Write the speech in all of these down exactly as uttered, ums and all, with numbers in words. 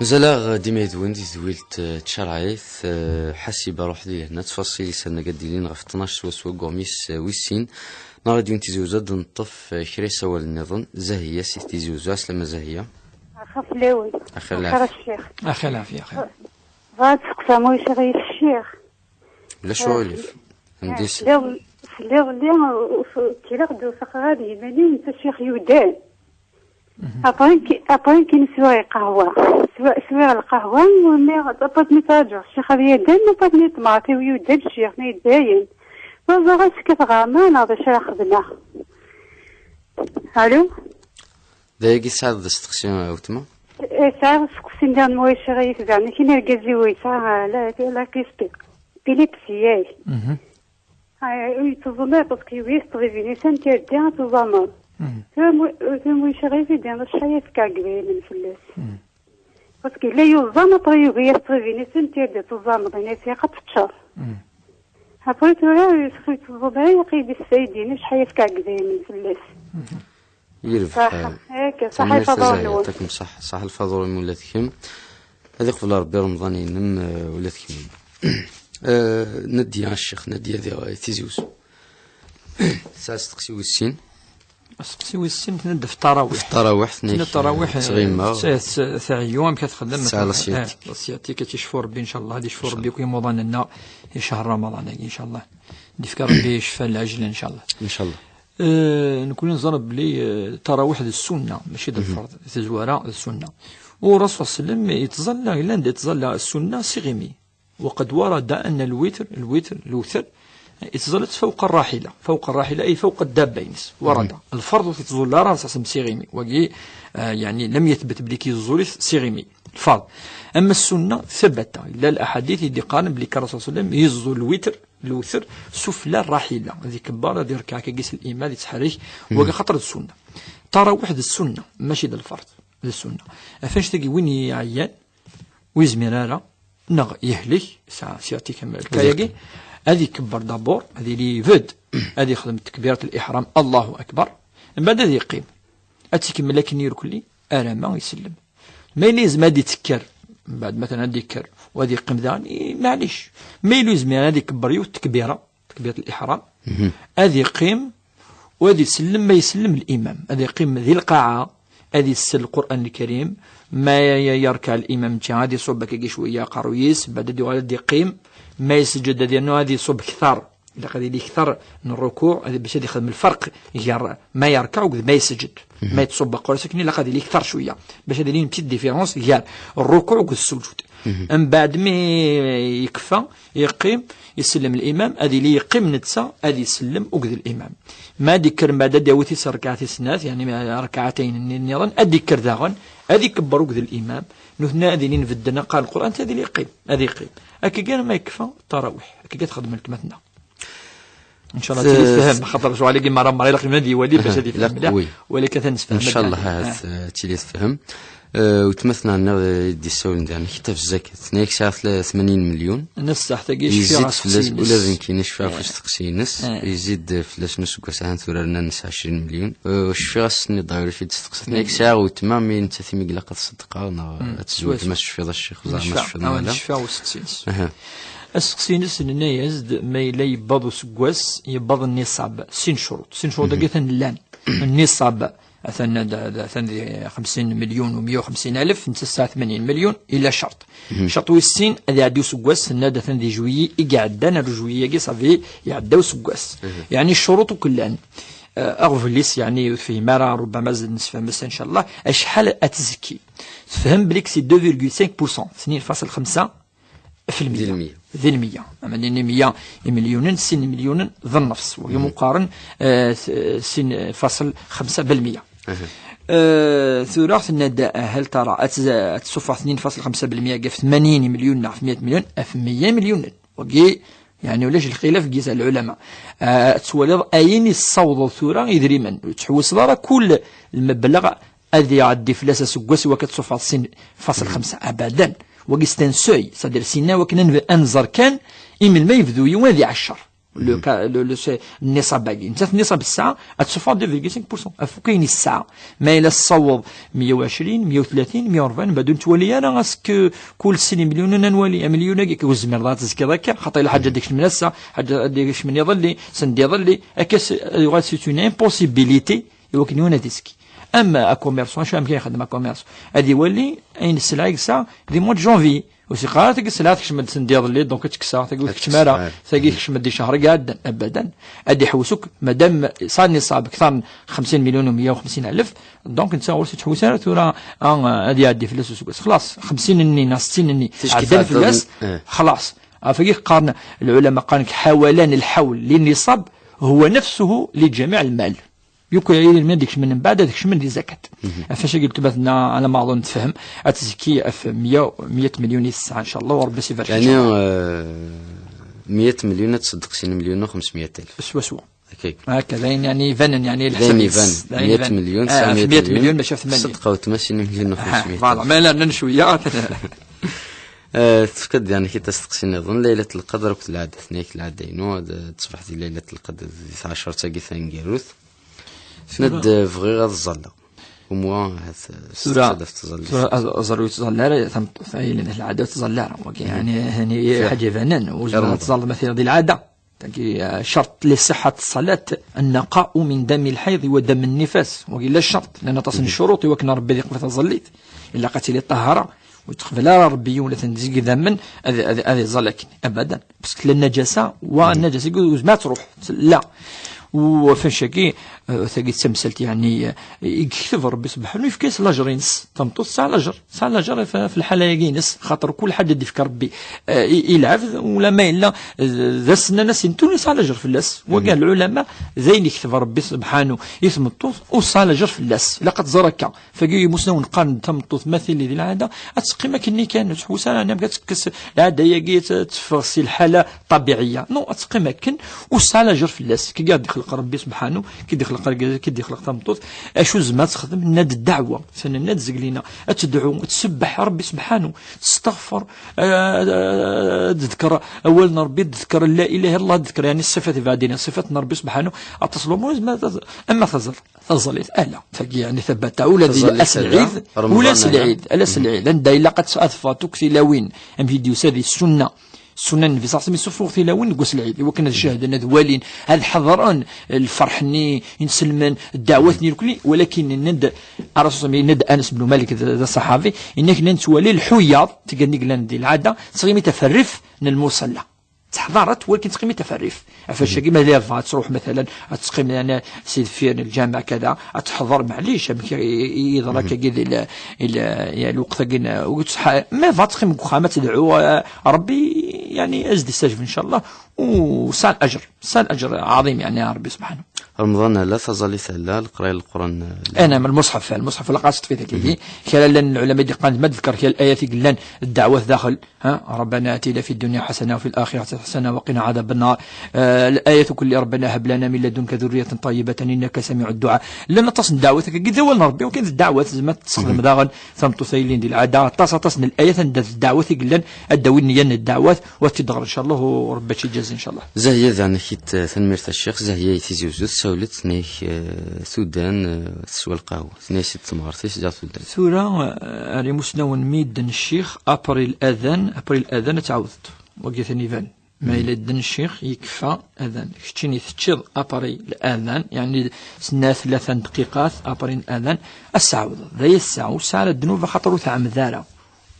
Mazal-aɣ dima yid-wen di tedwilt, eh, tcerɛit, eh, ḥasib aruḥ di lehna, ttfaṣil isan-agi ad d-ilin ɣef tnac swaswa deg uɣmis, eh, wis sin. Neɣ ad d-yun Tizi Uzzu ad d-neṭṭef, eh, kra isawal nniḍen. Zahiya si Tizi Uzzu, ɛeslama Zahiya. Axir fell-awen. Axir lɛafya. Axir a ccix. Axir lɛafya, axir. Bɣiɣ ad seqsaɣ ma ulac aɣilif ccix. Ulac aɣilif. Am d-isem. Sliɣ, sliɣ lli, kkreɣ-d ur faqeɣ ara d yiman-iw, netta ccix yudan. Après ki-, après kan swiɣ lqahwa. Swi-, swiɣ lqahwa, u nniɣ, après mi ttṛaǧuɣ ccix ad yadan, après mi ṭṭmeɛt-iw yudan ccix, ma yeddayen. Ma ẓriɣ ad tekkat ɣer ma, neɣ d acu ara xedmeɣ. Allô? D ayagi tesɛiḍ d asteqsi, a weltma? Eh, sɛiɣ asteqsi n diɣen ma ulac aɣilif, zeɛma kan argaz-iw yesɛa, ah, la, la Q S P. Épilepsie. Mhm. Ah, ur yettuẓum ara, parce que yugi yeṭṭef-it, ad tuẓameḍ. Mhm. Tura ma, tura ma ulac aɣilif, acḥal ara fkeɣ deg idrimen fell-as? Mhm. Parce que yella yuẓam, après yugi yeṭṭef-it, ad tuẓameḍ, yenna-as ilaq ad teččeḍ. Mhm. Après tura, ur yettuẓum ara, ilaq ad yesfaydi, acḥal ara fkeɣ deg idrimen fell-as? Mhm. Yerbeḥ. Ṣaḥa, eh, yak, ṣaḥa, tanemmirt a Zahiya, yeɛṭikum ṣṣeḥḥa. Ṣaḥa lfaḍur-im ula d kemm. Ad iqbel Ṛebbi Remḍan-inem, eh, ula d kemm. Eh, Nadia, a ccix, Nadia di, eh, Tizi Uzzu. Tesɛa asteqsi wis sin. Asteqsi wis sin, tenna-d ɣef ṭṭarawiḥ. Ɣef ṭṭarawiḥ, tenna-d ɣef ṭṭarawiḥ, eh, tɣimma. Tesɛa, tesɛa, tesɛa ɛeyyu, amek ad txedem? Tesɛa la sciatique. Eh, la sciatique, ad tt-yecfu Ṛebbi, ncallah, ad yecfu Ṛebbi akk imuḍan-nneɣ i ccher Ramaḍan-agi, ncallah. Ad d-yefk Ṛebbi ccfa lɛejlan, ncallah. Ncallah. Eh, nekkni neẓra belli, eh, ṭṭarawiḥ d ssunna, mačči d lferḍ. Tazwara d ssunna. U Rasul sallam yettẓalla, yella anda yettẓalla ssunna s iɣimi. وقد ورد أن الوتر، الوتر، الوتر، yettẓalla-t فوق الراحلة، فوق الراحلة أي فوق الدابة-ines. ورد. Lferḍ ur t-yettẓalla ara s iɣimi. Wagi, eh, yeɛni, لم يثبت belli yettẓalla-t s iɣimi. Lferḍ. Ama ssunna, ثبت. Yella laḥadit i d-iqqaren belli kan Rasul sallam yeẓẓu lwitr, lwitr, sufla rraḥila. Ad ikebber, ad irkeɛ akkagi s limam, ad yettḥerrik. Wagi axaṭer d ssunna. Ṭṭarawiḥ d ssunna, mačči d lferḍ. D ssunna. Ɣef annect-agi, win yeɛyan, ur yezmir ara, neɣ yehlek, yesɛa sciatique am lkayagi, ad ikebber d'abord, ad yili yebded, ad yexdem takbirat liḥram, Allahu akbar, mbeɛd ad yeqqim. Ad tt-ikemmel akken irkelli, arama isellem. Ma yella yezmer ad d-yekker, mbeɛd, matalan, ad d-yekker, u ad yeqqim daɣen, i, maɛlic. Ma yella yezmer ad ikebber yiwet tekbira, tekbirat liḥram, ad yeqqim, u ad isellem ma isellem limam. Ad yeqqim di lqaɛa, ad isel Lqur'an Lkarim, ma y-, y-, yerkeɛ limam, ad iṣubb akkagi cwiya aqerruy-is, mbeɛd ad yuɣal ad yeqqim, ma yesǧed ad yernu ad iṣubb kter. Ilaq ad yili kter n rrukuɛ, ad, bac ad yexdem lferq gar ma yerkeɛ akked ma yesǧed. Ma yettṣubb aqerruy-is akken, ilaq ad yili kter cwiya, bac ad yili une petite différence gar rrukuɛ akked ssuǧud. Mbeɛd mi yekfa, yeqqim, isellem limam, ad yili yeqqim netta, ad isellem akked limam. Ma ad d-yekker mbeɛd ad d-yawi tis rrekɛat tis snat, yeɛni rrekɛatayn nni-, nniḍen, ad d-yekker daɣen, ad ikebber akked limam. Nutni ad ilin bedden aqal Lqur'an, ad yili yeqqim, ad yeqqim. Akkagi arma yekfa ṭṭarawiḥ, akkagi ad txedmem weltma-tneɣ. Ncallah ad tili tefhem, xaṭer ccɣel-agi merra merra ilaq ad iwali bac ad yefhem mliḥ, walakin ad t-nesfehmed. Ncallah ad tili tefhem. Eh, weltma-tneɣ nniɣ, eh, i d-yessawlen diɣen, kita f zzakat. Tenna-yak sɛiɣ tla-, tmanyin milyun. Nessaɣ tagi, cfiɣ ɣef usteqsi-ines. Ula d nekkini cfiɣ ɣef usteqsi-ines. Yezzi-d fell-as n useggas, ahan tura rnan-as ɛecrin milyun. Eh, cfiɣ ass-nni ḍayur i d-testeqsa. Tenna-yak sɛiɣ weltma, mi nettat imi ilaq ad tṣeddqeɣ, neɣ ad tezweǧ, ma tecfiḍ a ccix, ẓer ma tecfiḍ neɣ ala. Cfiɣ usteqsi-ines. Asteqsi-ines, nenna-yas-d ma yella yewweḍ useggas, yewweḍ nniṣab, sin ccuruṭ. Sin ccuruṭ-agi atan llan. Nniṣab, atan d, d, atan di xemsin milyun u meyya u xemsin alef, netta tesɛa tmanyin milyun, ila ccerṭ. Ccerṭ wis sin, ad iɛeddi useggas, tenna-d atan di juillet i iɛeddan, ar juillet-agi ṣafi iɛedda useggas. Yeɛni ccuruṭ akk llan. Eh, aɣbel-is, yeɛni ur tefhim ara, rubbama ad nessefhem ass-a, ncallah, acḥal ad tzekki. Tefhem belli c'est deux virgule cinq pour cent, tnin faṣel xemsa, f lmeyya. Di lmeyya. Di lmeyya. Ama nini meyya imilyunen, sin imilyunen d nnefs. Wagi muqaren, eh, s-, sin faṣel xemsa belmeyya. Eh, tura tenna-d, eh, hal tara, ad tz-, ad tsuffeɣ tnin faṣel xemsa belmeyya ɣef tmanyin imilyunen neɣ ɣef meyya milyun, ɣef meyya imilyunen. Wagi, yeɛni ulac lxilaf deg yizan n lɛulama. Eh, ad twaliḍ ayen i tessawḍeḍ tura idrimen. Ur tettḥewwiseḍ ara kul lmebleɣ ad iɛeddi fell-as aseggas i wakken ad tṣufeḍ sin faṣel xemsa. Abadan. Wagi c'est un seuil, c'est-à-dire sinna wakken ad nv- ad nẓer kan imelmi yebdu yiwen ad iɛeccer. Le ca- le- le- ce- nniṣab-agi, nettat nniṣab ssaɛa ad tṣufeḍ deux virgule cinq pour cent ɣef wakk ayen yesɛa. Ma yella tessaweḍ meyya u ɛecrin, meyya u tlatin, meyya u rebɛin, mbeɛd ur nettwali ara ask kul sin imelyunen ad nwali amelyun-agi, ur tezmireḍ ad tezkiḍ akka, xaṭer yella ḥaǧa ad d-ikecmen ass-a, ḥaǧa ad d-ikecmen iḍelli, send iḍelli, akka s- yuɣal c'est une impossibilité i wakken yiwen ad iski. Am akummerṣu, acu amek i ixeddem akummerṣu? Ad iwali ayen sselɛa i yesɛa di mois de janvier. Ur s-iqqar ara tagi sselɛa tekcem-d send iḍelli, donc ad tt-kkseɣ, tagi ur tekcem ara, tagi tekcem-d di ccher i iɛeddan, abadan. Ad iḥewwes akk, madam sɛa nniṣab kter n xemsin milyun u meyya u xemsin alef, donc netta ur s-ittḥewwis ara tura, ah, ad iɛeddi fell-as useggas. Xlaṣ, xemsin-nni neɣ settin-nni ɛeddan fell-as, xlaṣ. Ɣef wagi qqaren lɛulama, qqaren-k حولان الحول للنصاب هو نفسه لجميع المال. Yakk idrimen ad ikecmen mbeɛd ad kecmen di zakat. Ɣef wacu-agi letma-tneɣ, ala ma aḍun tefhem, ad tezki ɣef meyya, meyya milyun i tesɛa, ncallah, u Rebbi ad s-ibarek, يعني, ncallah. آه، مية مليون ad tṣeddeq sin milyun u xemsmeyya alef. Swaswa. Akka. Akka, d ayen, يعني, ibanen, يعني, d ayen ibanen. D ayen ibanen. مية مليون، آه، تسعمية مية مليون، مليون، باش عرفت مالي. Ṣeddeq wetma sin milyun u xemsmeyya alef. Voilà, ma la, nnan cwiya. آه، tefka-d يعني kra n yisteqsiyen nniḍen. Laylat Lqadr akked lɛada, tenna-yak lɛada-inu, ad, ad teṣbeḥ di Laylat Lqadr di tɛecṛat-agi taneggarut. Tenna-d, آه، bɣiɣ ad ẓẓalleɣ. Umwa, ahat, tura, testeqsa-d ɣef tẓallit. Tura, aẓ-, aẓar ur yettẓalla ara, tameṭṭut, ay, lɛada ur tettẓalla ara. Wagi, يعني, يعني, ḥaǧa ibanen, ur tezmireḍ ad tẓalleḍ ma tella di lɛada. Tagi, ah, ccerṭ لصحة الصلاة النقاء من دم الحيض ودم النفاس. Wagi yella ccerṭ, llan aṭas n ccuruṭ i wakken Rebbi ad yeqbel taẓallit. Ilaq ad tili ṭṭahara, ur yettqbal ara Rebbi yiwen la ten-tezgi idammen ad, ad, ad iẓẓal akken. Abadan. Parce que la nnajasa, wa nnajasa, ur tezmir ad truḥ. La. U ɣef wacagi, ah, tagi d tamsalt, يعني, ah, i yekteb Rebbi subḥanu, yefka-yas lajer-ines. Tameṭṭut tesɛa lajer. Tesɛa lajer f-, f lḥala-agi-ines, xaṭer kul ḥaǧa d-ifka Rebbi, eh, i, i lɛebd, ula ma yella, eh, d asennan, asentel, yesɛa lajer fell-as. Wagi lɛulama, d ayen ikteb Rebbi subḥanu i tmeṭṭut, ur tesɛa lajer fell-as. Ilaq ad tẓer akka. Fagi imusnawen qqaren-d tameṭṭut ma tili di lɛada, ad teqqim akkenni kan, ur tettḥewwis ara, amek ad tekkes lɛada-agi, ad teffeɣ si lḥala ṭabiɛiyya. Non, ad teqqim akken, ur tesɛa lajer fell-as. Kagi ad d-ixleq Rebbi subḥanu, kagi d-ixleq argaz, kagi d-ixleq tameṭṭut. Acu tzemmer ad texdem? Nenna-d ddeɛwa. Tenna-d zeglina, ad tedɛu, ad tsebbeḥ Rebbi subḥanu, testeɣfer, eh, ad tedker awal n Rebbi, ad tedker la ilaha illallah, ad tedker, يعني, ṣṣifat ibeɛdin, ṣṣifat n Rebbi subḥanu, aṭas n lumuṛ, ama taẓ-, ama taẓ-, taẓallit, ala, tagi, يعني, tabata, ula d ass n lɛid, ula ass n lɛid, ala ass n lɛid, anda ilaq ad teffeɣ akk tilawin, amek i d-yusa di ssunna, Ssunan n Nnbi ṣalla Llahu ɛalayhi wa sallam, yessuffuɣ tilawin deg wass n lɛid, i wakken ad cehden, ad walin, ad ḥeḍren lferḥ-nni, inselmen, ddeɛwat-nni, nekkni, walakin yenna-d Ṛṛasul ṣalla Llahu ɛalayhi wa sallam, yenna-d Anas bnu Malik, d, d aṣaḥabi, yenna-k nnan nettwali lḥuyaḍ, tigad-nni yellan di lɛada, ttɣimi taferrift n lmuṣalla. Ttḥeḍaret, walakin ttɣimi taferrift. Ɣef wacagi, ma d yebɣa ad truḥ, matalan, ad teqqim, yani, si deffir n lǧameɛ, kada, ad teḥḍer, maɛlic, amek i, i, i yeḍra akkagi di l-, i l-, i lweqt-agi n, ur tettḥa-, ma yebɣa ad teqqim deg uxxam, ad tedɛu, eh, Rebbi, yani, ad s-d-istajeb, ncallah, u tesɛa lajer, tesɛa lajer ɛaḍim, yani, a Rebbi subḥanu. Remḍan ala, taẓallit ala, leqraya n Leqran ala. Eh, naam, lmuṣḥaf, lmuṣḥaf, ilaq ad teṭṭef-it akkagi. Kra llan lɛulama i d-iqqaren, ma d-ḍekker kra n layat i yellan, ddeɛwat daxel, ها، ربنا آتنا في الدنيا حسنة وفي الآخرة حسنة وقنا عذاب النار. آه، الآية كل، ربنا هب لنا من لدنك ذرية طيبة إنك سميع الدعاء. Llan aṭas n ddeɛwat akkagi, d awal n Rebbi, walakin d ddeɛwat, tzemreḍ ad tessexdem daɣen tameṭṭut-a yellan di lɛada, aṭas, aṭas n layat anda d ddeɛwat i yellan, ad d-tawi nniya n ddeɛwat, u ad tt-id-ɣer, ncallah, u Rebbi ad tt-iǧazi, ncallah. Zahya, daɣen, ak-id, tanemmirt a Ccix. Zahya i Tizi Uzzu, tessawel-d, tenna-k, eh, tudan, eh, teswa lqahwa. Tenna-k-id temɣart-is, daɣ tudan. Tura, eh, ar imusnawen mi yedden ccix, après l'adan, après l'adan ad tɛawdeḍ. Wagi atan iban. Ma yella yedden ccix, yekfa adan. Keččini teččiḍ après l'adan, yani snat, tlata n dqiqat après l'adan, ad s-tɛawdeḍ. D aya tesɛa, ur tesɛa ara ddnub, axaṭer ur tɛemmed ara.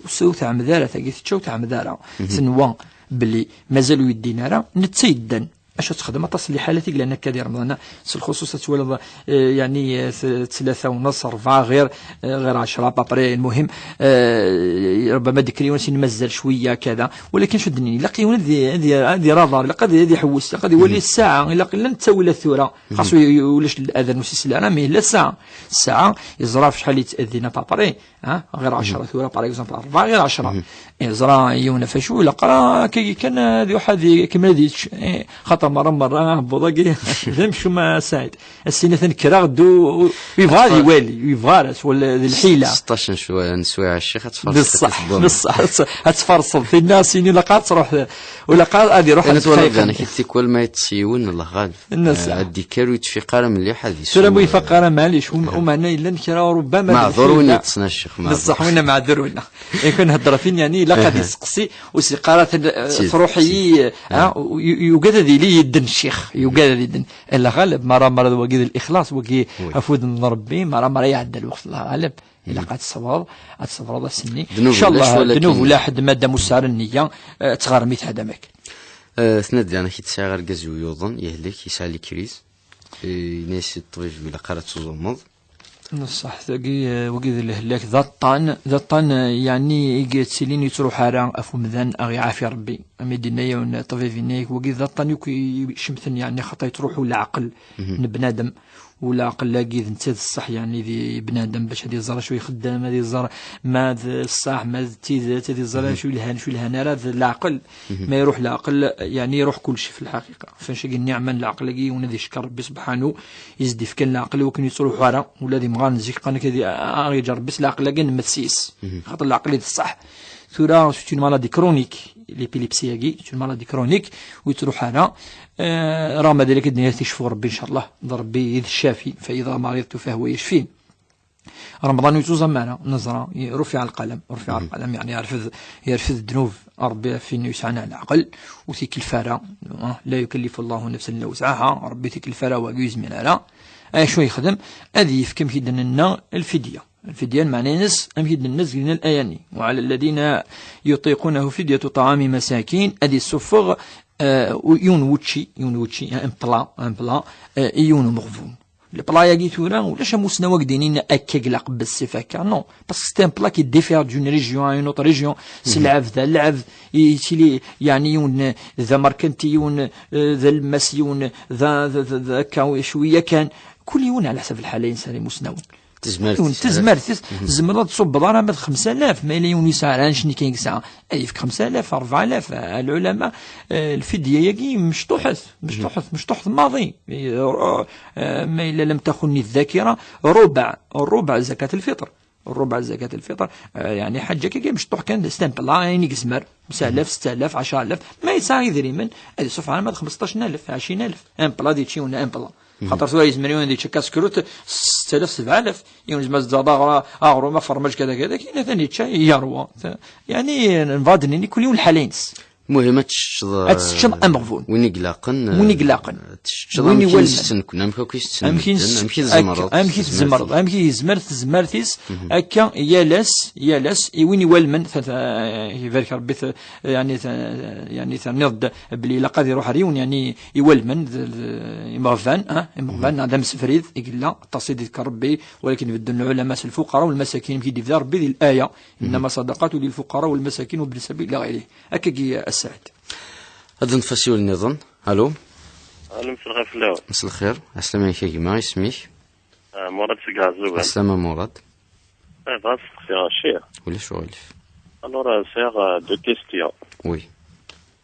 Ur s-, ur tɛemmed ara, tagi tečča ur tɛemmed ara. Tenwa belli mazal ur yeddin ara, netta yeddan. Acu ad texdem? Aṭas n liḥalat i yellan akka di Remḍan, s lxuṣuṣ ad twaliḍ, eh, yani, eh, t-, tlata u nneṣ, rebɛa, ɣir, eh, ɣir ɛecra, à peu près, lmuhim, eh, ربما ad d-yekker yiwen sin mazal cwiya, kada. Walakin acu d-nini? Ilaq yiwen ad i-, ad i-, ad iraḍar, ilaq ad, ad iḥewwes, ilaq ad iwali ssaɛa, ilaq llan ttawilat tura. Xas u-, ulac l'adan ur s-isell ara, mais yella ssaɛa. Ssaɛa, yeẓra ɣef acḥal yettadin à peu près. Ha? Ɣir ɛecra tura, par exemple, rebɛa ɣir ɛecra. Yeẓra yiwen ɣef acu, ilaq ara akkagi kan ad iruḥ ad ikemmel ad yečč. Eh, xaṭer Merra, merra, aɛebbuḍ-agi d amcum, a Saɛid. Ass-in atan kkreɣ-d u-, u-, yebɣa ad iwali, yebɣa ara s wala d lḥila. Seṭṭac n cwa-, n swiɛa, a ccix, ad tferṣeḍ. Bṣeḥ, bṣeḥ, ad tferṣeḍ. Tinna ass-in ilaq ad tṛuḥ, ilaq ad iṛuḥ ad txayef. Anak tikwal ma yeṭṭes yiwen, Allah ɣaleb. Ad d-ikker ur yettfiq ara mliḥ, ad isum. Tura mu ifaq ara, maɛlic, um-, umeɛna yellan kra, rubbama d lḥila. Meɛdur win yeṭṭsen, a ccix, meɛdur. Bṣeḥ, winna meɛdur, winna. Yakun heddṛet-in, yani, ilaq ad iseqsi, ur s-yeqqar ara, truḥ-iyi, ah, u-, u-, yugad ad yili yedden ccix, yugad ad yedden. Ala ɣaleb, mara, mara d wagi d lixlaṣ, wagi afud n Ṛebbi, mara, mara iɛedda lweqt, Allah ɣaleb. Ilaq ad tṣebreḍ, ad tṣebreḍ ass-nni. Ddnub ulac, walakin ddnub ulaḥedd, ma dam ur tesɛiḍ nniya, eh, ttɣermit ḥadamek. Eh, tnadi, anak i tesɛiḍ argaz-iw yuḍen, yehlek, yesɛa likriz. Eh, yenna-yas i ṭṭbib, ilaq ara tuẓumeḍ. Neṣṣaḥ, tagi, eh, wagi d lehlak, d aṭṭan, d aṭṭan, eh, yeɛni i yettilin yettruḥ ara ɣef umdan, a ɣ-iɛafi Ṛebbi. Am i d-yenna yiwen ṭṭbib, yenna-yak, wagi d aṭṭan yakk i, i icemten, yeɛni xaṭer yettruḥu leɛqel n bnadem. U leɛqel-agi d netta d ṣṣeḥ, yeɛni di bnadem bac ad iẓer acu ixeddem, ad iẓer ma d ṣṣeḥ, ma d tidet, ad iẓer acu yelhan, acu yelhan ara d leɛqel. Ma iruḥ leɛqel, yeɛni iruḥ kullec fi lḥaqiqa. Ɣef annect-agi nniɛma n leɛqel-agi, yiwen ad icekkeṛ Ṛebbi subḥanu, i s-d-ifkan leɛqel i wakken yettruḥu ara, ula d imɣaren zik qqaren-ak ad i-, a-, a-, aɣ-yeǧǧ Ṛebbi s leɛqel-agi, nemmet s-yes. Xaṭer leɛqel-agi d ṣṣeḥ. Tura, c'est une maladie chronique, l'épilepsie-agi, c'est une maladie chronique, ur yettruḥ ara. Eh, رغم ذلك, ad d-nini ad t-icfu Ṛebbi, ncallah, d Ṛebbi i d ccafi, فإذا مرضت فهو يشفين. Remḍan ur yettuẓam ara, neẓra, i-, رفع القلم, رفع القلم, yeɛni yerfed, yerfed ddnub, Ṛebbi ɣef win yesɛan leɛqel, ur t-ikellef ara, ah, لا يكلف الله نفسا إلا وسعها, Ṛebbi ur t-ikellef ara, wagi ur yezmir ara. Acu yexdem? Ad yefk, amek i d-nenna, lfidya. Lfidya, lmeɛna-ines, amek i d-nenna zgelna laya-nni. وعلى الذين يطيقونه فدية طعام مساكين, ad isuffeɣ, eh, yiwen n wučči, yiwen n wučči, un plat, un plat, eh, i yiwen n umeɣbun. Lepla-agi tura, ulac amusnaw ad k-d-inin akka ilaq bessif akka, non. Parce que c'est un plat qui diffère d'une région à une autre région. S lɛebd, a lɛebd, yettili, yeɛni yiwen d amerkanti, yiwen, eh, d alemmas, yiwen d, d, d, d akka, cwiya kan. Kul yiwen ɛla ḥsab lḥala-ines, ar imusnawen. Tezmert-is. Yiwen, tezmert-is, tzemreḍ ad tṣubbeḍ ara ma d xemsa alaf, ma yella yiwen yesɛa ara annect-nni kan i yesɛa, ad yefk xemsa alaf, ṛebɛa alaf, a lɛulama, eh, lfidya-agi mecṭuḥet, mecṭuḥet, mecṭuḥet maḍi. Eh, eh, ma yella لم تخني الذاكرة, ربع, ربع زكاة الفطر. ربع زكاة الفطر, eh, yeɛni ḥaǧa-agi mecṭuḥ kan, c'est un plat, ayen i yezmer, xemsa alaf, setta alaf, ɛecra alaf, ma yesɛa idrimen, ad isuffeɣ arma d xmesṭac alaf, ɛecrin alaf. Un plat, ad yečč yiwen un plat. Xaṭer tura yezmer yiwen ad yečč akka skrut, setta alaf, sebɛa alaf, yiwen yezmer ad d-aɣra-, aɣrum, afermaj, kada, kada, kan atan yečča, yerwa. Ta-, yeɛni, nebɣa ad d-nini, kul yiwen lḥala-ines. Muhim ad teččeḍ, ad teččeḍ, eh, ameɣbun. Win i ilaqen, win i eh, ilaqen. Ad teččeḍ. Win amek i iwalmen. Amek i s-ttnekun, amek akk i s-ttnekun, amek i tzemreḍ, amek i tzemreḍ, amek i yezmer tezmert-is, akka yal ass, yal ass, i win iwalmen, ta-, ta-, ibarek Ṛebbi, ta-, yeɛni, ta-, yeɛni terniḍ-d belli ilaq ad iruḥ ar yiwen, yeɛni iwalmen, d, d, imeɣban, ah, imeɣban, d amsefrid i yella, aṭas i d-iḍekker Ṛebbi, walakin bedden lɛulama s lfuqara u lmasakin, amek i d-ibda Ṛebbi di laya, إنما الصدقات للفقراء والمساكين وابن السبيل إلى غيره. Akkagi, a Saɛid. Ad nṭef asiwel nniḍen. Alo? Alo, mselxir fell-awen. Mselxir. Ɛeslama-k a gma, isem-ik? Ah, Murad seg Ɛeẓẓugen. Ɛeslama Murad. Ah, bɣiɣ ad steqsiɣ ccix. Ulac uɣilif. Alors, ah, sɛiɣ, ah, deux questions. Oui.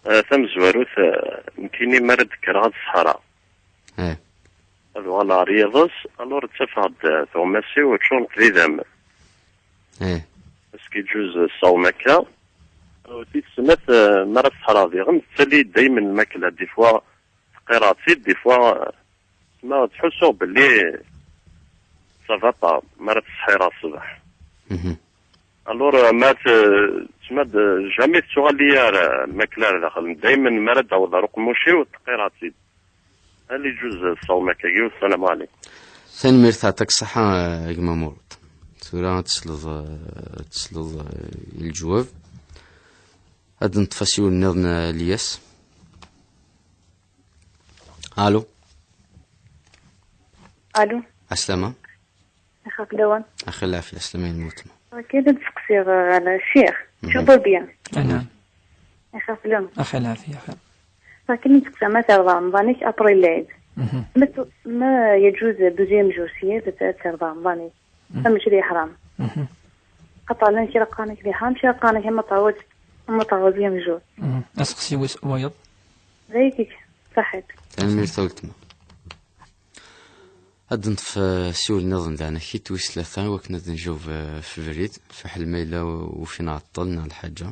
Ah, tamezwarut, ah, nekkini mi ara d-kkreɣ ad ṣeḥraɣ. Eh. Ad uɣaleɣ ɣer yiḍes, alors ttafeɣ-d, ah, tuɣmas-iw ččurent d idammen. Eh. Est-ce que yeǧǧuz ṣṣawm akka? Tis snat, ah, mi ara ṣeḥraɣ diɣen, tettali daymen lmakla, des fois teqqireɣ-tt-id, des fois, ah, ma ttḥussuɣ belli ça va pas, mi ara ttṣeḥḥireɣ ṣṣbeḥ. Mhm. Alors, ah, ma t-, tma d-, jamais tettuɣal-iyi ara lmakla ar daxel. Daymen mi ara d-taweḍ ar uqemmuc-iw, teqqireɣ-tt-id. Hal yeǧuz ṣṣawm akkagi? Wassalamu ɛalaykum. Tanemmirt, yeɛṭik ṣṣeḥḥa, a gma Murad. Tura ad tesleḍ, ad tesleḍ, eh, i leǧwab. Ad neṭṭef asiwel nniḍen, eh, Lyas. Alo. Alo. Ɛeslama. Ixaf lawan. Axi lɛafya, ɛeslama i lmutma. Akken ad d-seqsiɣ, eh, ɣer ccix. Mhm. Tout va bien. Anɛam. Ixaf lawan. Axi lɛafya, axi. Akken ad d-seqsiɣ, ma terḍa Remḍan-ik après lɛid. Mhm. Ma tu-, ma yeǧuz deuxième jour s yiḍ, ad terḍa Remḍan-ik. Mhm. Amek d iḥram? Mhm. Xaṭer llan kra qqaren-ak d iḥram, kra qqaren-ak ama terwiḍ, ama troisième jour. Mhm. Aseqsi wis wayeḍ. D ayagi. Ṣaḥit. Tanemmirt a weltma. Ad neṭṭef, eh, ssiwel nniḍen daɣen, akit wis tlata, i wakken ad njub, eh, f ubrid, fiḥel ma yella ufin ɛeṭṭel neɣ lḥaǧa.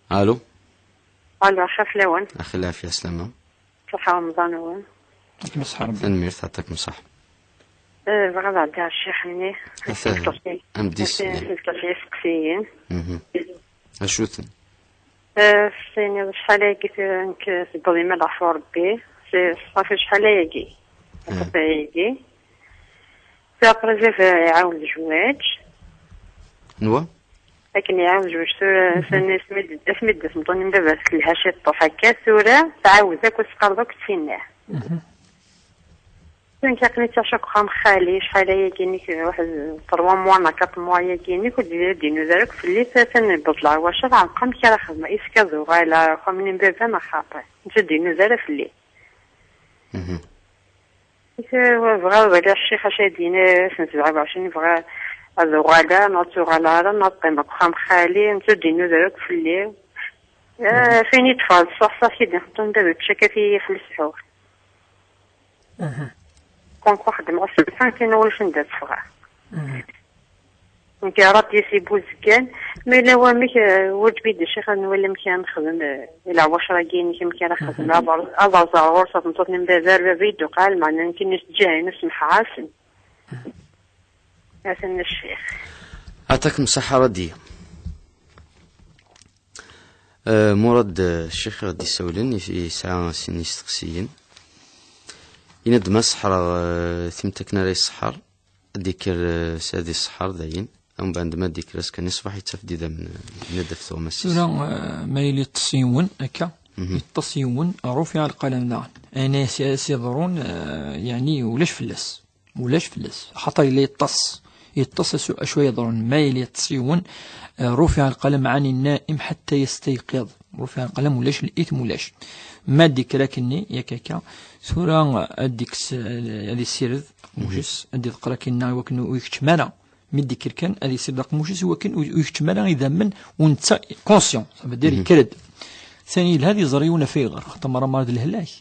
Alo. Alo, xef lawan. Axi lɛafya, slama. Ṣaḥa Remḍan-nwen. Akken ṣṣeḥ Rebbi. Tanemmirt, ɛṭakem ṣṣeḥ. Eh, bɣiɣ ad ɛeddiɣ ccix-nni. Ata, am d-is-, ata, am d-is-, iseqsiyen. Mhm. Acu-ten? Eh, s-, acḥal ayagi t-, nekk tewweḍ imal ɣef Rebbi. S-, ṣafi acḥal ayagi. Eh. Aṭas ayagi. Puis après, baba iɛawed zzwaǧ. Nwa? Akken iɛawed zzwaǧ tura, mhm, sani asmi d-, asmi d-tmeṭṭut n baba telha ciṭṭuḥ akka, tura tɛawed akk asqaḍ akk d tinna. Mhm. Nekk aql-i ttaceɣ deg uxxam xali, acḥal ayagi-nni, waḥed trois mois neɣ quatre mois ayagi-nni, ur d-, ur d-inuda ara akk fell-i, atan yewweḍ leɛwacer, ɛerqeɣ amek ara xedmeɣ, iska ad uɣaleɣ ɣer uxxam-nni n baba neɣ xaṭi, netta ur d-inuda ara fell-i. Mhm. Bɣiɣ ad waliɣ ccix acu ay d-yenna, ass n sebɛa u ɛecrin, bɣiɣ ad uɣaleɣ neɣ ad tuɣaleɣ ara, neɣ ad qqimeɣ deg uxxam xali, netta ur d-inuda ara akk fell-i. Mhm. Eh, fin i d-ffɣeɣ d ṣṣeḥ, ṣṣeḥ i d-ixeṭṭun baba, ttcakkat-iyi ɣef leṣḥur. Mhm. Kunku xeddmeɣ ass-nni, kan ulac anda ad ffɣeɣ. Mhm. Nekk Ṛebbi s ibuzgan, ma yella wamek, eh, ur d-bidi ccix ad nwali amek ara nexdem, eh, i leɛwacra-agi-inek, amek ara xedmeɣ, mhm, ad, ad rẓeɣ ɣur-s tameṭṭut n baba, ar baba yedduqal, meɛna nekk-nni s ǧǧahin, semḥeɣ-asen. Mhm. Atan ccix. Ɛṭakem ṣṣeḥḥa, Radiya. Eh, Murad, eh, ccix i ɣ-d-isawlen, is-, yesɛa sin isteqsiyen. Yenna-d: "Ma seḥreɣ, eh, timt akken ara yesseḥer, ad d-ikker, eh, s-, ad yesseḥer dayen. Ambeɛd ma d-ikker azekka-nni ṣṣbeḥ, yettaf-d idammen, eh, yenna-d ɣef tuɣmas-is." Tura, eh, ma yili yeṭṭes yiwen akka, mhm, yeṭṭes yiwen, rufiɛ lqalam daɣen. Ayen ay as-, as-yeḍrun, eh, yeɛni ulac fell-as. Ulac fell-as, axaṭer yella yeṭṭes. Yeṭṭes acu, acu ay yeḍrun. Ma yella yeṭṭes yiwen, eh, rufiɛ lqalam ɛani nnaim ḥatta yestayqiḍ. Rufiɛ lqalam, ulac l-ithm, ulac. Ma d-ikker akkenni, yak akka, tura ad d-ikkes, eh, ad issired aqemmuc-is, ad d-iḍeqqer akkenni i wakken ur ikeččem ara. Mi d-ikker kan, ad issired aqemmuc-is i wakken ur, ur ikeččem ara idammen, u netta conscient, ça veut dire, mhm, yekker-d. Sani yelha ad iẓer yiwen ɣef ay yeɣra, xaṭer merra merra d lehlak.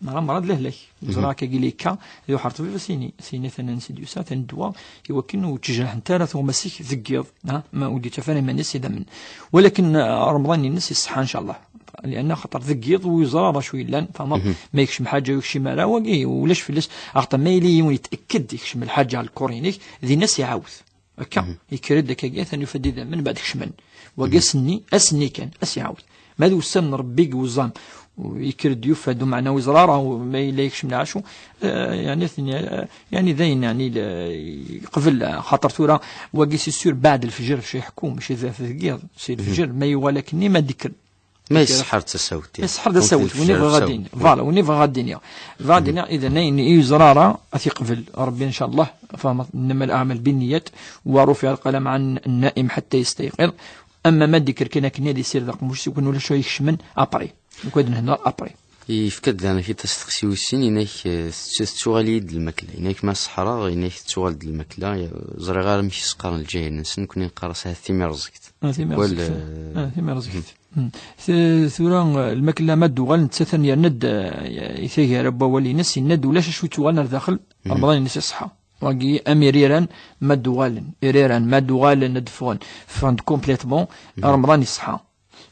Merra merra d lehlak. Mhm. Ẓriɣ akka gili yekka, ad iwḥer ṭṭbib, a s-yini, a s-yini atan ansi d-yusa, atan ddwa, i wakken ur ttejraḥent ara tuɣmas-ik deg yiḍ, ha? Ma ur d-yettaf ara iman-is idammen. Walakin, ah, Remḍan-ines iṣeḥḥa, ncallah. Lianna xaṭer deg yiḍ ur yeẓra ara acu yellan, tfehmeḍ? Mhm. Ma yekcem ḥaǧa ur yekcim ara, wagi ulac fell-as. Axaṭer ma yili yiwen yet'ekked yekcem lḥaǧa ɣer lkur-inek, dinna ad s-iɛawed. Akka, mhm, yekker-d akkagi, atan yufa-d idammen, mbeɛd kecmen. Wagi, mhm, ass-nni, ass-nni kan, ad s-iɛawed. Ma d ussan n Rebbi deg wuẓam, yekker-d yufa-d, umeɛna ur yeẓra ara, ma yella yekcem lɛacu, eh, yeɛni, eh, yeɛni dayen, yeɛni, le-, yeqbel, xaṭer tura, wagi, c'est sûr, baɛd lefjer, c-, iḥekku, mačči d, deg yiḍ, si lefjer, mhm, ma yuɣal akkenni, ma d-ikker. Ma yesseḥer d tasawt, ma yesseḥer d tasawt, win i bɣiɣ ad d-iniɣ. Voilà, win i bɣiɣ ad d-iniɣ. Bɣiɣ ad d-iniɣ, idan ayen i yeẓra ara, ad t-iqbel Rebbi, ncallah, fehmeḍ, innama al-aɛmal binniyat, wa rufiɛ al-qalam ɛan n-naim ḥatta yestayqiḍ. Ama ma d-ikker kan akken ad issired aqemmuc-is, i wakken ulac ayen ikecmen, après. Nekk ad nehder après. Yefka-d daɣen akit asteqsi wis sin, inak, eh, tettu-, tettuɣal-iyi-d lmakla. Inak ma seḥreɣ, inak tettuɣal-d lmakla. Ẓriɣ ara amek i s-qqaren lǧahilen-nsen, nekkni neqqar-as ahat timirẓegt. Ah, timirẓegt. Wal, eh, ah, timirẓegt. Hmm. T-, tura, eh, lmakla ma d-uɣal, nettat yerna-d, eh, i taggara n wawal-ines, yenna-d ulac acu yettuɣalen ar daxel, mhm, Remḍan-ines iṣeḥḥa. Wagi, am iriran ma d-uɣalen, iriran ma d-uɣalen ad d-ffɣen, ffɣen-d complètement, mhm, Remḍan iṣeḥḥa.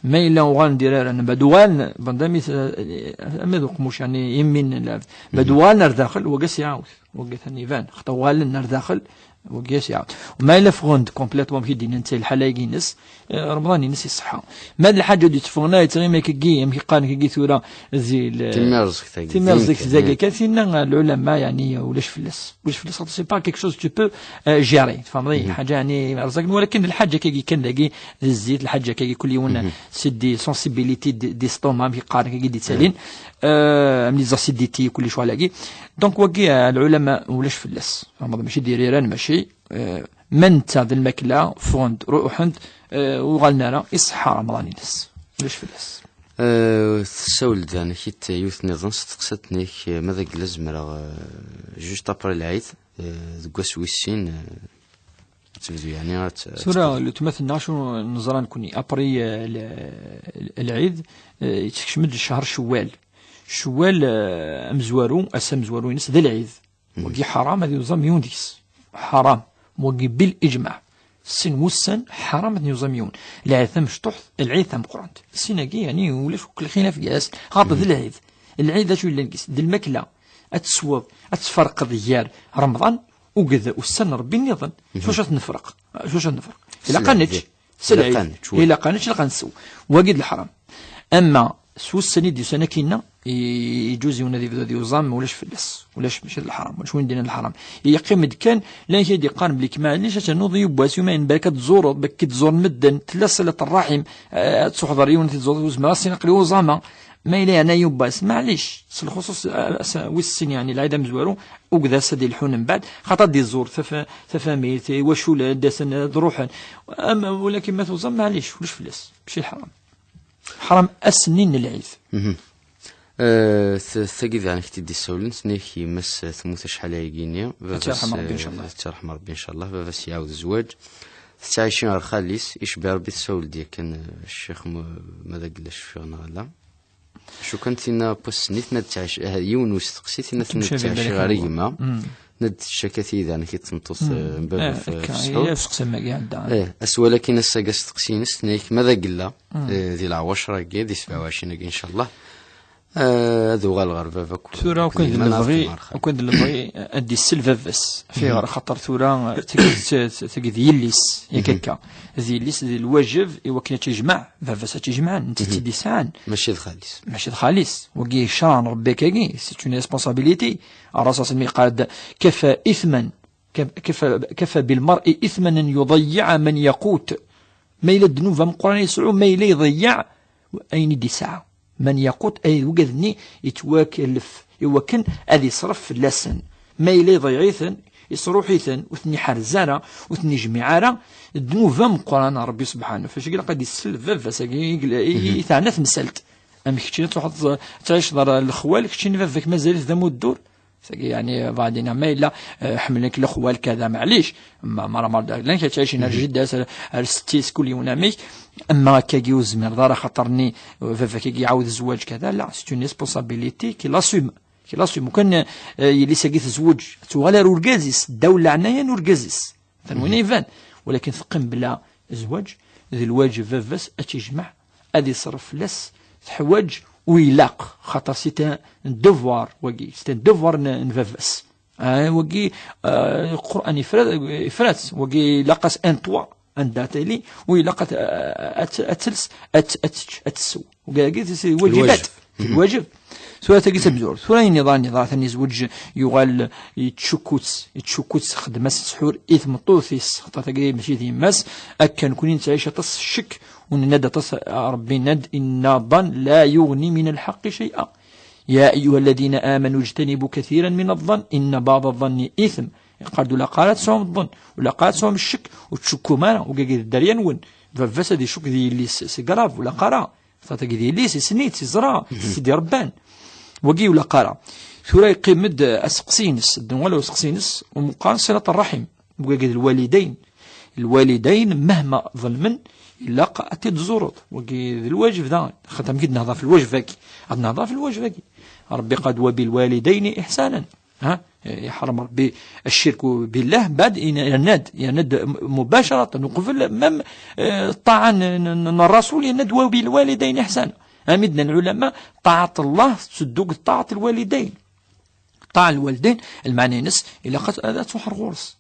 Ma yella uɣalen d iriran, ma d-uɣalen, banda mi t-, eh, ama d uqmuc, yani, immin n lɛebd, ma mhm, d-uɣalen ar daxel, wagi ad s-iɛawed. Wagi atan iban, xaṭer uɣalen ar daxel, wagi ad s-iɛawed. Ma yella ffɣen-d complètement, amek i d-yenna netta, lḥala-agi-ines, eh, Remḍan-ines iṣeḥḥa. Ma d lḥaǧa ur d-yetteffɣen ara, yettɣimi akkagi, amek i qqaren akkagi tura, di l-, timirẓegt-agi, timirẓegt-agi, kan tinna, eh, lɛulama, yani, ulac fell-as. Ulac fell-as, c'est pas quelque chose que tu peux, euh, gérer. Tfehmeḍ-iyi? Mhm. Lḥaǧa, yani, rẓagen, walakin lḥaǧa akkagi kan dagi, di zzit, lḥaǧa akkagi, kul yiwen, mhm, c'est des sensibilités d-, d'estomac, amek i qqaren akkagi, d-ittalin. Mhm. Euh, am les acidités, kul lecɣal-agi. Donc, wagi, euh, lɛulama, ulac fell-as. Tfehmeḍ, mačči d iriran, mačči, euh, ma netta d lmakla, ffɣen-d, ruḥen-d, euh, uɣalen ara, iṣeḥḥa Remḍan-ines. Ulac fell-as. Euh, tessawel-d daɣen akit yiwet nniḍen, steqsat-nek, euh, ma d agla zemreɣ, euh, juste après lɛid, euh, deg wass wis sin, euh, Tebdu yeɛni ad t-, ad tura tebdu. Letma tenna acu neẓra nekni, après, euh, le-, le-, lɛid, euh, yettekcem-d ccher Cewwal. Cewwal, euh, amezwaru, ass amezwaru-ines d lɛid. Wagi ḥaram ad yuẓam yiwen deg-s. Ḥaram. Wagi bil ijmaɛ. Sin wussan ḥaram ad yuẓam yiwen. Lɛid tamecṭuḥt, lɛid tameqqrant. Sin-agi, yeɛni, ulac akk lxilaf gar-asen. Xaṭer d lɛid. Lɛid acu yellan deg-s? D lmakla. Ad tesweḍ, ad tferqeḍ gar Remḍan akked ussan n Rebbi nniḍen. S wacu ad t-nefreq? S wacu ad nefreq? Ilaq ad nečč. S lɛid. Ilaq ad nečč, ilaq ad nsew. Wagi d leḥram. Ama s wussan i d-yusan akkinna, i-, iǧuz yiwen ad yebdu ad yuẓam, ulac fell-as. Ulac, mačči d leḥram, ulac win d-yennan d leḥram. Yeqqim-d kan, llan kra i d-yeqqaren belli k-, maɛlic ad ternuḍ yiwwas, yumayen, balak ad tzureḍ, balak k-id-zuren medden, tella ṣilat ṛṛaḥim, eh, ad tṛuḥeḍ ɣer yiwen ad t-id-tzureḍ, ur zmireɣ, ass-a aql-i uẓameɣ. Ma yella yeɛna yiwwas, maɛlic, s lxuṣuṣ, eh, ass-, wis sin, yeɛni, lɛid amezwaru, akked ass ad ilḥu nembeɛd, xaṭer ad d-iẓur tafa-, tafamilt, iwacul, ad d-asen, ad ruḥen. Am, walakin ma tuẓam, maɛlic, ulac fell-as, mačči d leḥram. Ḥram ass-nni n lɛid. Mhm. Eh, t-, tagi daɣen i k-t-id-issawlen, tenna-k yemma-s temmut acḥal ayagi-nni, ad tt-yerḥem Rebbi, eh, incallah. Ad tt-yerḥem Rebbi, incallah, baba-s iɛawed zzwaǧ, tettɛici ɣer xali-s, icbi Rebbi, tessawel-d yakan, eh, ccix mu-, ma d agella cfiɣ neɣ ala. Acu kan tinna n wass-nni, tenna-d tettɛici, eh, yiwen n usteqsi, tenna-d tettɛici ɣer gma. Mm. Nna-d tecca-k-id amek i d-tmeṭṭut, mm, eh, n baba, eh, f-, akka, f-, sḥur. Yella usteqsi am wagi iɛedda. Eh, aswal akkin ass-agi asteqsi-ines, tenna-yak ma d agella, mm, eh, di lɛwacra-agi, di sebɛa u ɛecrin-agi, incallah. Eh, ad uɣal ɣer baba-k. Tura, akked yemma-m, lebɣi, akked lebɣi, eh, ad d-issel baba-s. Fiɣer, xaṭer tura, eh, tagi d, tagi d yelli-s, yak akka. D yelli-s, d lwajeb i wakken ad tt-ijmeɛ, baba-s ad tt-ijmeɛ, netta i tt-id-isɛan. Mačči d xali-s. Mačči d xali-s. Wagi ccṛeɛ n Rebbi akkagi, c'est une responsabilité. Ṛṛasul sallam yeqqar-d, كفى إثما، كف-، كفى، كفى بالمرء إثما أن يضيع من يقوت. Ma yella ddnub ameqqran i yesɛu, ma yella iḍeyyeɛ ayen i d-yesɛa. Man yaqut, ay wigad-nni yettwakellef i wakken ad iṣref fell-asen. Ma yella iḍeyyeɛ-iten, isruḥ-iten, ur ten-iḥerrez ara, ur ten-ijmiɛ ara, ddnub ameqqran a Rebbi subḥanahu. Fac ilaq ad issel baba-s-agi i, i, i teɛna temsalt. Amek keččini ad truḥeḍ ad tɛiceḍ ar lexwal, keččini baba-k mazal-it d amuddur? Tagi, yeɛni, baɛdin, ma yella, eh, ḥemmlen-k lexwal kada, maɛlic, ma, ma, ma, llan kra ttɛicin ar jidda-s, ar, ar setti-s, kul yiwen amek, ama akkagi ur zmireḍ ara, xaṭer-nni, eh, baba-k-agi iɛawed zzwaǧ kada, la, c'est une responsabilité qu'il assume, qu'il assume. Ukan, eh, yelli-s-agi tezweǧ, ad tuɣal ar urgaz-is, ddaw n leɛnaya n urgaz-is. Atan win iban. Walakin teqqim bla zzwaǧ, d lwaǧeb baba-s ad tt-ijmeɛ, ad iṣref fell-as, teḥwaǧ u ilaq, xaṭer c'est un devoir, wagi, c'est un devoir n, n baba-s. Ah, wagi, ah, Qur'an ifra-, ifra-tt, wagi ilaq-as un toit, anda tili, u ilaq ad, ad, ad tels, ad, ad tečč, ad tessew. Wagi, c'est wajibat. Lwajeb. Tura tagi tamezwarut. Tura ayen iḍan, iḍan atan yezweǧ, yuɣal yettcukku-tt, yettcukku-tt, txeddem-as ssḥur i tmeṭṭut-is, xaṭer tagi mačči d yemma-s, akka nekni nettɛic aṭas ccek, u nenna-d aṭas, Rebbi yenna-d, إن الظن لا يغني من الحق شيئا. يا أيها الذين آمنوا اجتنبوا كثيرا من الظن إن بعض الظن إثم. Yeqqar-d, ur ilaq ara ad tesɛum ḍḍen, ur ilaq ara ad tesɛum ccek, ur tettcukkum ara, wagi d dderya-nwen. Baba-s ad icukk di yelli-s, c'est grave, ur ilaq ara. Xaṭer tagi d yelli-s, issen-itt, iẓra, s-tt-id-irebban. Wagi ur ilaq ara. Tura yeqqim-d aseqsi-ines, ddun wala useqsi-ines, umeqqran ṣilat ṛṛaḥim, wagi d lwalidayn. Lwalidayn, mahma ḍelmen, ilaq ad t-id-tẓureḍ. Wagi d lwaǧeb daɣen. Xaṭer mi d-nehḍer f lwaǧeb-agi, ad nehḍer f lwaǧeb-agi. Ṛebbi qal-d, وبالوالدين إحسانا. Ha? Iḥrem Ṛebbi ccirk billah, mbeɛd in-, yerna-d, yerna-d m-, mubacaratan, uqbel, même, eh, ṭṭaɛa n, n, n, n Ṛṛasul, yerna-d وبالوالدين إحسانا. Am i d-nnan lɛulama, ṭaɛat Allah tetteddu deg ṭaɛat lwalidayn. Ṭaɛa lwalidayn, lmeɛna-ines, ilaq ad, ad, ad truḥ ɣur-s.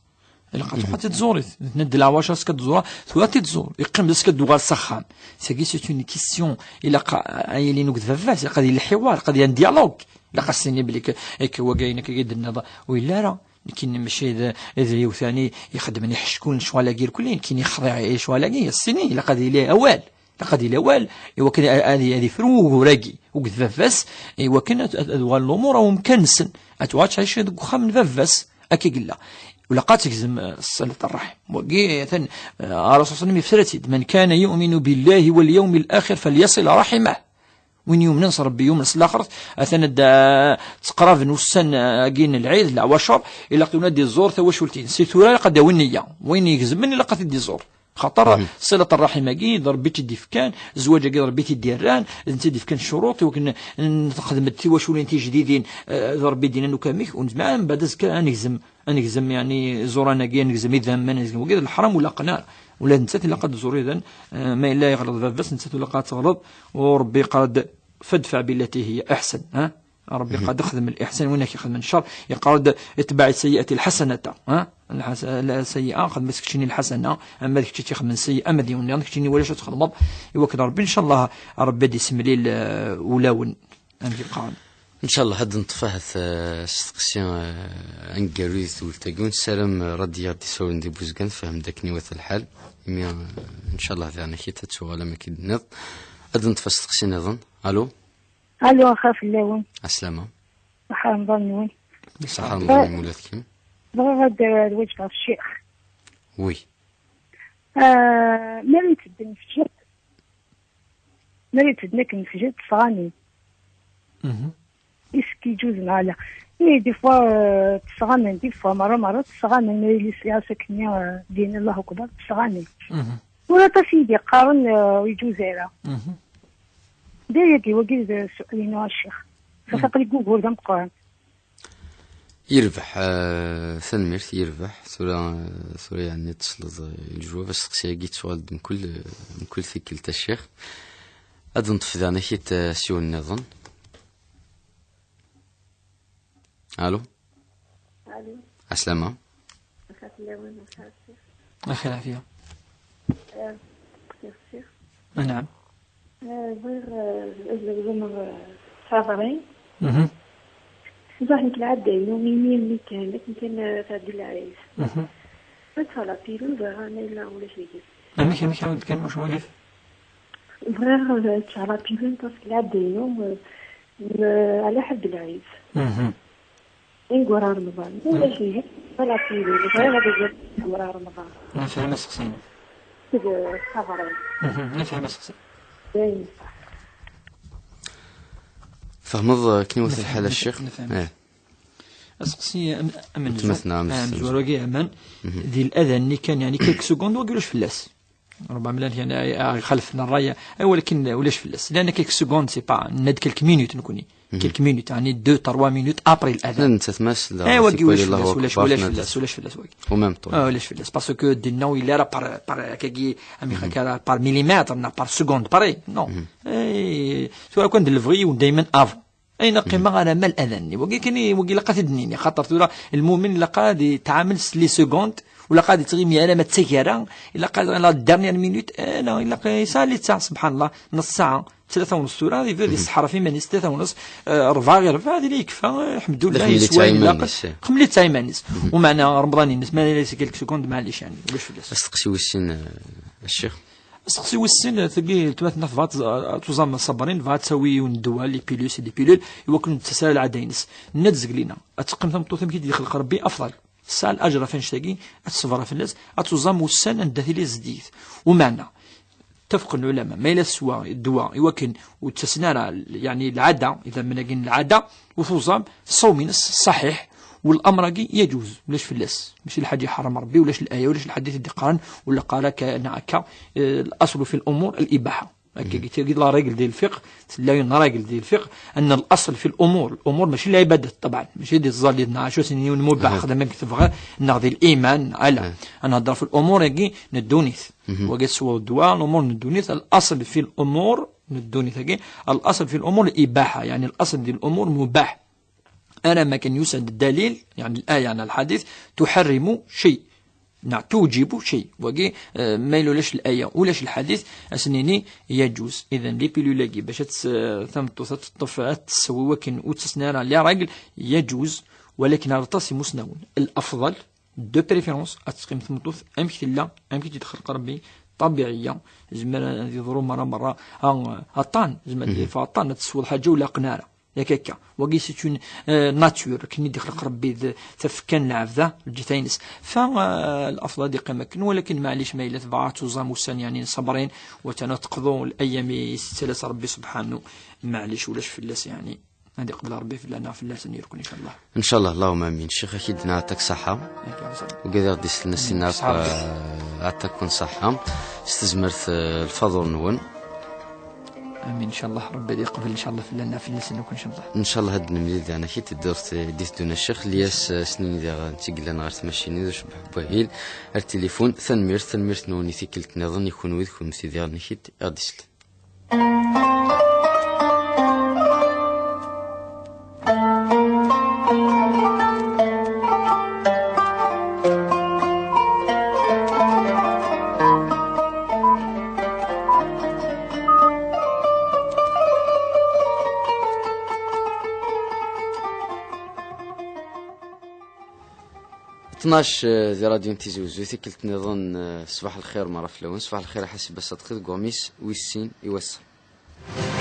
Ilaq ad truḥ ad t-id-tẓur, tenna-d leɛwacer ass-a ad t-ẓureɣ, tura ad t-id-tẓur. Yeqqim d ass-a ad d-tuɣal s axxam. Tagi, c'est une question. Ilaq a, a yili nuged baba-s, ilaq ad yili lḥiwar, ilaq ad yili un dialogue. Ilaq ad s-tini belli k-, k-, wagi ayen akka i d-tenniḍ, ur yelli ara. Nekkini mačči d, d yiwet-ani ixeddmen iḥeckulen lecɣal-agi irkelli, nekkini xḍiɣ i lecɣal-agi, a s-tini, ilaq ad yili awal. Ilaq ad yili awal, i wakken a-, ad, ad ifru wugur-agi, akked baba-s, i wakken ad, ad, ad uɣalen lumuṛ ar umkan-nsen. Ad tuɣal ttɛici deg uxxam n baba-s, akka i yella. Ilaq ad tegzem, eh, ṣilat ṛṛaḥim. Wagi, atan, eh, Ṛṛasul صلى الله عليه وسلم yefra-tt-id, من كان يؤمن بالله واليوم الآخر فليصل رحمه. Win yumnen s Ṛebbi, yumnen s laxert, atan ad, ah, ttqraben ussan, ah, agi n lɛid, leɛwacer, ilaq-awen ad iẓur tawacult-ines. Si tura ilaq ad d-yawi nniya. Wayen igezmen ilaq ad t-id-iẓur. Xaṭer ṣilat ṛṛaḥim-agi d Ṛebbi i tt-id-ifkan, zzwaǧ-agi d Ṛebbi i t-id-irran, d netta i d-ifkan ccuruṭ i wakken n-, nexdem-d tiwaculin tijdidin, ah, d Ṛebbi i d-yennan ukamek, ur nezmir ara mbeɛd azekka ad negzem ad negzem, yeɛni, iẓuran-agi, ad negzem idammen, ad negzem wagi, d leḥram, ur laqen ara. Ula d nettat ilaq ad tẓur idan, eh, ma yella yeɣleḍ baba-s, nettat ur ilaq ad teɣleḍ. U Ṛebbi yeqqar-d: "Fadfa' billati hiya ahsan", ha? Ṛebbi yeqqar-d: "Xdem liḥsan, win ak-ixedmen ccer." Yeqqar-d: "Itbeɛ sayyi'ata lḥasanata", ha? Lḥas-, la, sayyi'a, xdem-as keččini lḥasana, ama d kečč i tt-ixedmen sayyi'a, ama d yiwen nniḍen, keččini walac ad txedmeḍ, i wakken Ṛebbi, ncallah, Ṛebbi ad isemlil, eh, ulawen. Amek i qqaren? Ncallah ad neṭṭef ahat, eh, asteqsi, eh, aneggaru di tewwelt-agi, ur nessaram, eh, Radiya ad d-isawlen di Buzgan, tfehmem-d akken iwata lḥal. Imi, eh, ncallah daɣen akit ad tuɣalem akken tenniḍ. Ad neṭṭef asteqsi nniḍen. Alo? Alo, axir fell-awen. Ɛeslama. Ṣaḥa Remḍan-nwen. Ṣaḥa Remḍan-nwen ula d kemm. Bɣiɣ ad, ad weǧdeɣ ccix. Oui. Ah, mi ara ntedden f jjiḥ, mi ara ntedden akken f jjiḥ, ttesɣanin. Mhm. Est-ce que yeǧuz neɣ ala? Mais des fois, euh, ttesɣanin, des fois, merra, merra, ttesɣanin, ma yili sliɣ-as akken-nni, euh, din Allahu Akbar, ttesɣanin. Mhm. Ur aṭas i yi-d-yeqqaren, euh, ur yeǧuz ara. Mhm. D ayagi, wagi d ssuq-inu a ccix. Xas aql-i deg wugur d ameqqran. Yerbeḥ, eh, tanemmirt, yerbeḥ. Tura, eh, tura yeɛni tesleḍ, eh, i lejwab, asteqsi-agi yettuɣal-d mkul, eh, mkul tikkelt a ccix. Ad neṭṭef daɣen akit, eh, s yiwen nniḍen. Alo? Alo. Ɛeslama. Axir fell-awen, axir a ccix. Axir ɛafiya. Eh, merci. Anɛam. Eh, bɣiɣ, eh, ad zewǧeɣ, eh, s Faḍrin. Mhm. Ẓriɣ nekk lɛadda-inu, imi, imi kan, akken kan, eh, tɛeddi lɛid. Mhm. Ad ṭṭfeɣ la pilule, ẓriɣ ma yella ulac deg-s. Amek, amek, ɛawed kan, wacu ɣilif? Bɣiɣ, eh, ad ṭṭfeɣ la pilule, parce que lɛadda-inu, eh, n, eh, ɛla ḥedd lɛid. Mhm. Ingura Remḍan. Ulac lhi, wala tili. Bɣiɣ ad iliɣ ingura Remḍan. Nefhem aseqsi-inem. Deg Ṣabarin. Mhm, nefhem aseqsi. Dayen. Tfehmeḍ akken iwata lḥal a ccix? Nefhem. Eh. Aseqsi am-, amenzu. Weltma-tneɣ, ah, amezwaru-agi aman. Mhm. Di l'adan-nni kan, yeɛni quelques secondes, wagi ulac fell-as. Rubbama llan kan, ay, ay, xalfen ṛṛay, ay, walakin ulac fell-as. Llan quelques secondes, c'est pas, nenna-d quelques minutes, nekkni. Mhm. Quelques minutes, yeɛni deux, trois minutes après l'adan. Nettat ma s-, ay, wagi ulac fell-as, ulac, ulac fell-as, ulac fell-as, wagi. Au même temps. Ah, ulac fell-as. Parce que dinna ur yelli ara par, par, akkagi, amek akka, par millimètre, neɣ par seconde, pareil. Non. Mhm. Eh, tura kan d lebɣi-w dayman avant. Ayen qqimeɣ ara mal adan-nni. Wagi kan i, wagi ilaq ad t-id-nini. Xaṭer tura, lmumin ilaq ad yetɛamel s les secondes, ur ilaq ad yettɣimi ara ma d taggara, ilaq ad, la dernière minute, eh, non, ilaq yesɛa littseɛ, subḥan Allah, nus ssaɛa, tlata u nus tura, yebda yesseḥref iman-is, tlata u nus, eh, rebɛa ɣir rebɛa, ad yili yekfa, eh, ḥemdullah, yeswa ayen ilaq. Xemlitseɛ iman-is. Umeɛna Remḍan-ines, ma yella quelques secondes, maɛlic, yeɛni, ulac fell-as. Asteqsi wis sin, eh, a ccix. Asteqsi wis sin, tagi, weltma-tneɣ tebɣa ad tuẓam Ṣabarin, tebɣa ad tawi yiwen n ddwa, les pilules, c'est des pilules, i wakken ur d-tettas ara lɛada-ines. Nenna-d zgelina, ad teqqim tameṭṭut amek i d-ixleq Ṛebbi, afḍal. Tesɛa laǧer ɣef annect-agi, ad teṣber fell-as, ad tuẓam ussan anda tili zeddiget. Umeɛna, ttafqen lɛulama, ma yella teswa ddwa i wakken ur d-ttasen ara, yeɛni lɛada, idammen-agi n lɛada, ur tuẓam, ṣṣawm-ines ṣaḥiḥ, والأمر-agi يجوز، ulac fell-as. Mačči lḥaǧa iḥeṛṛem Ṛebbi, ulac laya, ulac lḥadit i d-iqqaren, ولا قال كان هكا، eh, الأصل في الأمور الإباحة. Akka, tagi d la règle di lfiqh, tella une règle di lfiqh, أن الأصل في الأمور، الأمور mačči lɛibadat, ṭabɛan, mačči di tẓallit, neɣ acu, sin yiwen mubaḥ, xdem amek tebɣiḍ, neɣ di liman, ala. Ad nehder f l'umur-agi n ddunit. Wagi teswa ddwa, l'umur n ddunit, الأصل في الأمور n ddunit-agi, الأصل في الأمور الإباحة، yeɛni الأصل di l'umur mubah. Ara ma kan yusa-d dalil, yeɛni l'aya neɣ lḥadit, تحرم شيء، neɣ توجب شيء. Wagi, eh, ma yella ulac l'aya, ulac lḥadit, ad s-nini يجوز. Idan, les pilules-agi, bac ad tt-, tameṭṭut ad teṭṭef, ad tessew i wakken ur ttasen ara les règles, يجوز, walakin ar aṭas imusnawen. الأفضل, de préférence, ad teqqim tmeṭṭut amek tella, amek i tt-id-ixleq Ṛebbi, ṭabiɛiyya, zmer ad yeḍru merra merra, ah, aṭṭan, zmer ad yeffeɣ aṭṭan, ad tesweḍ ḥaǧa ur laqen ara. Yak akka. Wagi c'est une, euh, nature, akken i d-ixleq Rebbi d tafekka n lɛebda, lǧetta-ines. Fa, euh, l'afḍal ad iqqim akken, walakin maɛlic ma yella tebɣa ad tuẓam ussan, yeɛni, n ṣṣebrin, u atan ad teqḍu l-ayyam i s-yettalas Rebbi subḥanu, maɛlic ulac fell-as, yeɛni. Ad iqbel Rebbi fell-aneɣ, fell-asen, irkun, incallah. Incallah, Allahumma amin. Ccix, ad k-id-nɛaṭak ṣaḥa. Yak, ya Rebbi. Ugad i ɣ-d-isellen a s-inna, ṣaḥa Rebbi. Euh, ɛaṭak-ken ṣaḥa. S tezmert, euh, lfaḍur-nwen. Amin, incallah, Rebbi ad iqbel, incallah, fell-aneɣ, fell-asen akk, incallah. Incallah, ad nemlil daɣen ad k-id-tedduḍ di teddun a ccix. Lyas, euh, s-nini diɣ, n tigella-nneɣ ɣer tmacinin, d ucebbeḥ n wahil, ar tilifun. Tanemmirt, tanemmirt-nwen i tikkelt-nniḍen, i kunwi d kunwi diɣen ad k-id-, i ɣ-d-isellen. Tnac, eh, di Radyu n Tizi Uzzu, tikkelt nniḍen, eh, ṣṣbeḥ lxir merra fell-awen. Ṣṣbeḥ lxir a Ḥasib Aṣadqi deg uɣmis wis sin i wass-a.